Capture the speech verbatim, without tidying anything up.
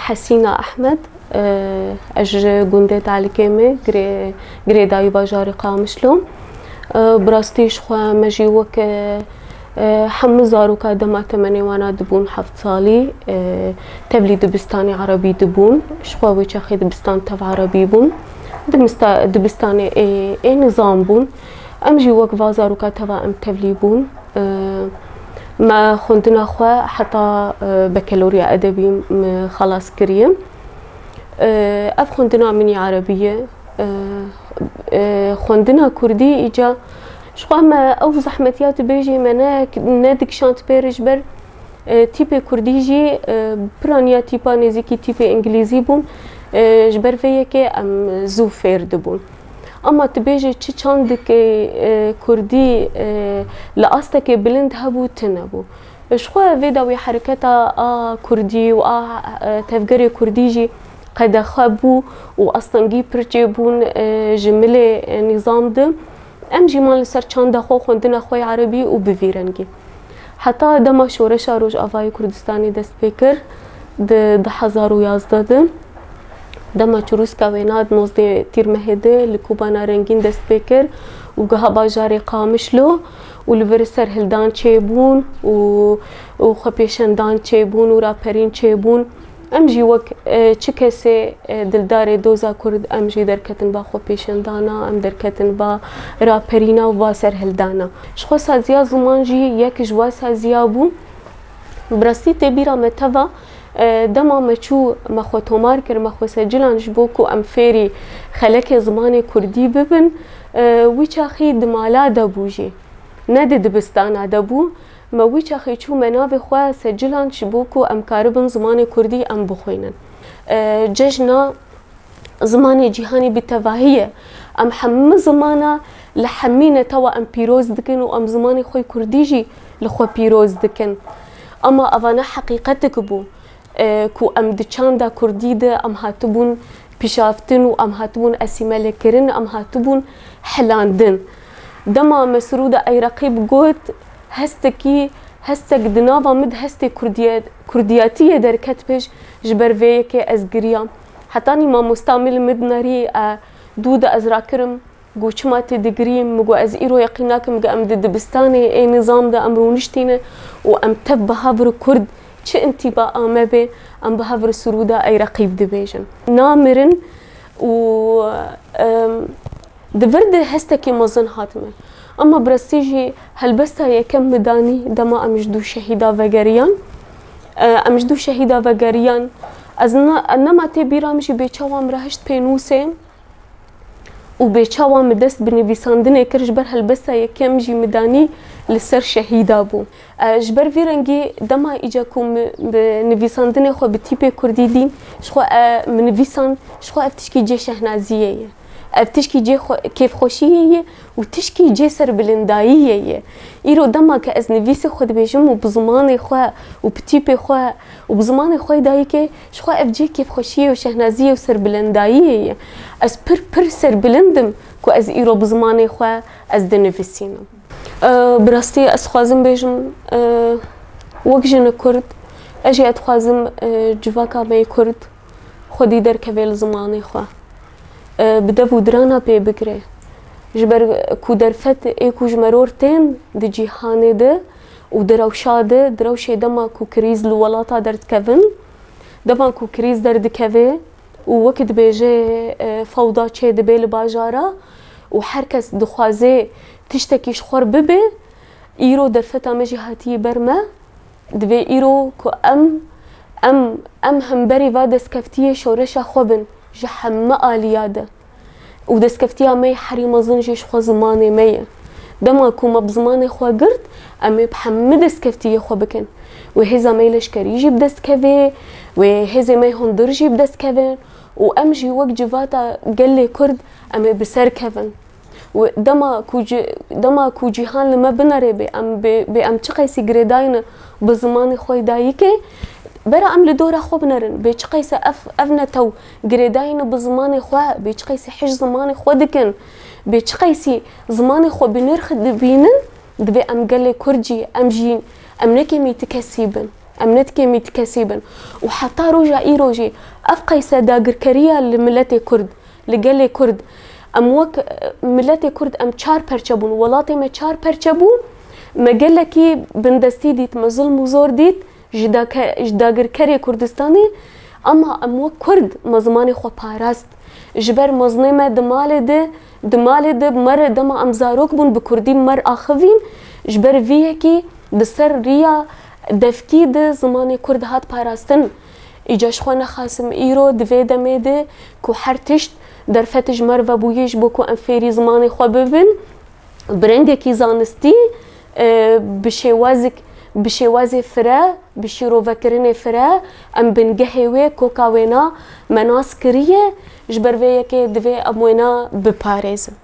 Hesîna Ehmed, e, ez ji gundê Telikê me, girê-, girêdayî bajarê Qamişlo. E, bi rastî ji xwe me jî wek, e, e, hemû zaroka dema temenê wana dibûn heft salî, e, tevlî dibistanê erebî dibûn. Ji xwe wê çaxê dibistan tev erebî bûn. Dimista-, dibistanê ê, ê nizam bûn. Em jî wek va zaroka teva em tevlî bûn. E, me xwendina xwe heta, e, bekeloriya edebî, m, xelas kiriye. E, ev xwendina min ya erebî ye. E, e, xwendina kurdî îca ji xwe me ew zehmetiya tu bêjî me ne, nedikişand pê re ji ber, e, tîpê kurdî jî, e, piraniya tîpa nêzîkî tîpê îngilîzî bûn. E, ji ber vê yekê em zû fêr dibûn. Ama tu bêjî çi çandikê, e, kurdî, e, li astekê bilind hebû, tune bû. Ji xwe vê dawî hereketa a kurdî û a, e, tevgerê kurdî jî qedexe bû û astengî pir çêbûn, e, ji milê, e, nîzam de. Em jî man li ser çanda xwe, xwendina xwe ya erebî û bi vî rengî. Heta dema Şoreşa Rojavayê Kurdistanê dest pê kir, di du hezar û yazdeh de, dema çirûska wêna di nozdeh Tîrmehê de li Kûbana Rengîn dest pê kir û giha bajarê Qamişlo û li vir serhildan çêbûn û, û xwepêşandan çêbûn û raperîn çêbûn. Em jî wek, e, çi kesê, e, dildarê doza Kurd, em jî derketin ba xwepêşandana, em derketin ba raperîna û ba serhildana. Ji xwe saziya ziman jî yek ji wa saziya bû. Bi rastî tê bîra me teva, e, dema me çû me xwe tomar kir, me xwe secilan ji bo ku em fêrî xelekê zimanê Kurdî bibin, e, wî çaxî di mala de bû jî. Ne di dibistana de bû. Me wî çaxê çû me navê xwe seciland ji bo ku em karibin zimanê kurdî em bixwînin. E, cejna zimanê cîhanê bi tevahî ye. Em hemû zimana li hemî netewa em pîroz dikin û em zimanê xwe kurdî jî li xwe pîroz dikin. Ama eva ne heqîqetik bû, e, ku em di çanda kurdî de em hatibûn pişaftin û em hatibûn esîmelekirin, em hatibûn hilandin. Dema Mesrûda Eyreqîb got, hestekî, hestek di nava min de hestê kurdiye-, kurdiyatiyê derket pêş, ji ber vê yekê ez giriyam. Hetanî mamosta min li min dinarî, e, dû de ez rakirim, got, çima tê digirî? Min got, ez îro yeqîn nakim, got, em di dibistanê ê nizam de em rûniştîne û em tev bi hev re kurd çi intîba ame bê, em bi hev re Sirûda Eyreqîb dibêjin. Namirin û, em, di vir de hestekî mezin hat me. Ama bi rastî jî helbesta yekem min danî dema em ji dû şehîda vegeriyan. E, em ji dû şehîda vegeriyan. Ez ne, nema tê bîra min jî bê çawa min re hişt pênûsê û bê çawa min dest bi nivîsandinê kir, ji ber helbesta yekem jî min danî li ser şehîda bû. E, ji ber vî rengî dema îca ku min bi nivîsandinê xwe bi tîpê kurdî dîn, ji xwe, e, min nivîsand, ji xwe ev tişkî cê şehnaziyê ye. Ev tişkî cê xwe-, kêfxweşiyê ye û tişkî cê serbilindayiyê ye. Îro dema ke ez nivîsê xwe dibêjim û bi zimanê xwe û bi tîpê xwe û bi zimanê xwe yê dayikê, ji xwe ev cê kêfxweşiyê û şehnaziyê û serbilindayiyê ye. Ez pir pir serbilind im ku ez îro bi zimanê xwe ez dinivîsînim. E, bi rastî ez dixwazim bêjim, e, wek jinê Kurd, ez jî ez dixwazim, e, civaka me yê Kurd xwedî derkeve li zimanê xwe. E, bi dev û dirana pê bigire. Ji ber ku derfet ê ku ji meror tên di cîhanê de û di rewşa de, di rewşê dema ku krîz li welata derdikevin, dema ku krîz derdikeve û wek dibêje, e, fewda çê dibe li bajara û her kes dixwaze tiştekî ji xwe re bibe, îro derfeta me jî hatiye ber me. Divê îro ku em, em, em hemberî va destkeftiyê şoreşa xwe bin ji hemû aliya de. Û destskeftiya me yê herî mezin jî ji xwe zimanê me ye. Dema ku me bi zimanê xwe girt, em ê bi hemû destkeftiyê xwe bikin. Wê hêza me yê leşkerî jî bi dest keve, wê hêzê me yê hundir jî bi dest kevin û em jî wek civata gelê Kurd em ê bi ser kevin. Wê dema ku ci-, dema ku cîhan li me binere bê, em bê, bê em çi qeysî girêdayî ne bi zimanê xwe yê dayikê, bera em li dora xwe binerin. Bê çi qeyse ev, ev netew girêdayî ne bi zimanê xwe, bê çi qeyse hij zimanê xwe dikin, bê çi qeysî zimanê xwe bi nirx dibînin, divê em gelê Kurd jî, em jî, em ne kêmî ti kesî bin. Em ne dikê mît kesî bin. Û heta roja îro jî ev qeyse dagirkeriya li miletê Kurd, li gelê Kurd, em wek, e, miletê Kurd em çar perçe bûn, welatê me çar perçe bû, me gelekî bindestî dît, me zilm û zor dît ji dake-, ji dagirkerê Kurdistanê, ama em wek Kurd me zimanê xwe parast. Ji ber mezinê me di malê de, di malê de me re dema em zarok bûn bi Kurdî me re axivîn, ji ber vî yekî di ser riya devkî de zimanê Kurd hat parastin. Îca ji xwe nexasim îro di vê demê de ku her tişt derfet ji me re vebûyî ji bo ku em fêrî zimanê xwe bibin, bi rengekî zanistî, e, bi şêwazek, bi şêwazê fire, bi şîrovekirinê fire, em bingehê wê, koka wêna me nas kiriye, ji ber vê yekê divê em wêna biparêzin.